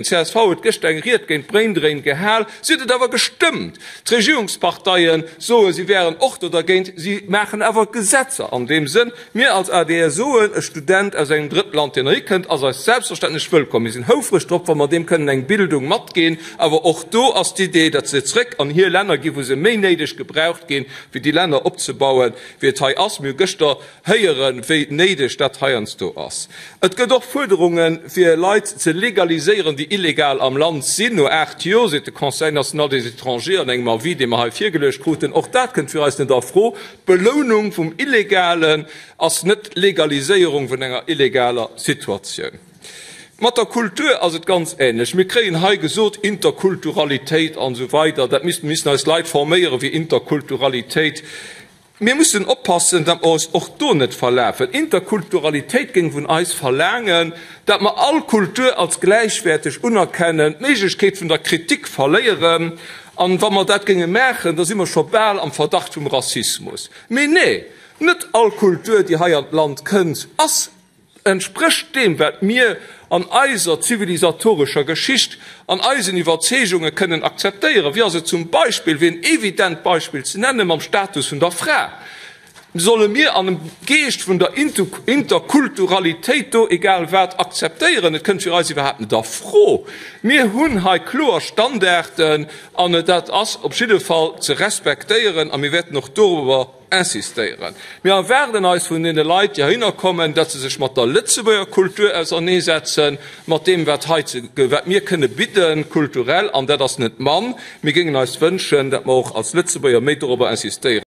Csv huet gëschter eng Ried géint Braindrain gehal, si huet et awer gestëmmt. D'Regierungsparteie soe si wären och do dergéint, si maachen awer Gesetzer an deem Sënn. Mir als adr soen, e Student aus engem Drëttland, deen erikënnt, ass eis selbstverständlech wëllkomm. Mir sinn houfreg drop, wa mer deem kënnen eng Bildung matginn. Awer och do ass d'Idee, datt se zréck an hir Länner ginn, wou se méi néideg gebraucht ginn, fir déi Länner opzebauen, wéi et hei ass. Mir hu gëschter héieren, wéi néideg dat heiansdo ass. Et gëtt och Fuerderungen, fir Leit ze legaliséieren, déi illegal am Land sinn, no 8 Jor, seet de Conseil national des étrangers an engem Avis, dee mer hei virgeluecht kruten. Och dat kënnt fir eis net a Fro. D'Belounung vum Illegalen ass net d'Legaliséierung vun enger illegaler Situatioun. Mat der Kultur ass et ganz ähnlech. Mir kréien hei gesot, Interkulturalitéit an esou weider, dat misst, mir missten eis Leit forméieren fir Interkulturalitéit. Mir mussen oppassen, datt mer eis och do net verlafen. Interkulturalitéit géing vun eis verlaangen, datt mer all Kultur als gläichwäerteg unerkennen, d'Méiglechkeet vun der Kritik verléieren. An wa mer dat géinge maachen, da si mer scho bal am Verdacht vum Rassismus. Mee nee, net all Kultur, déi hei an d'Land kënnt, ass Entsprécht deem, wat mir an eiser zivilisatorescher Geschicht, an eisen Iwwerzeegunge kënnen akzeptéieren? Wéi ass et zum Beispill, fir en evident Beispill ze nennen, mam Status vun der Fra? Solle mir an dem Geescht vun der Interkulturalitéit do egal wat akzeptéieren? Et kënnt fir eis iwwerhaapt net a Fro. Mir hunn hei kloer Standarden an dat ass op jidde Fall ze respektéieren a mir wäerten och dorobber Insistéieren. Mir erwaarden eis vun deene Leit, déi heihinner kommen, datt se sech mat der Lëtzebuerger Kultur auserneesetzen, mat deem, wat hei ze, wat mir kënne bidden, kulturell, an dat ass net mann. Mir géingen eis wënschen, datt mer och als Lëtzebuerger méi dorobber insistéieren.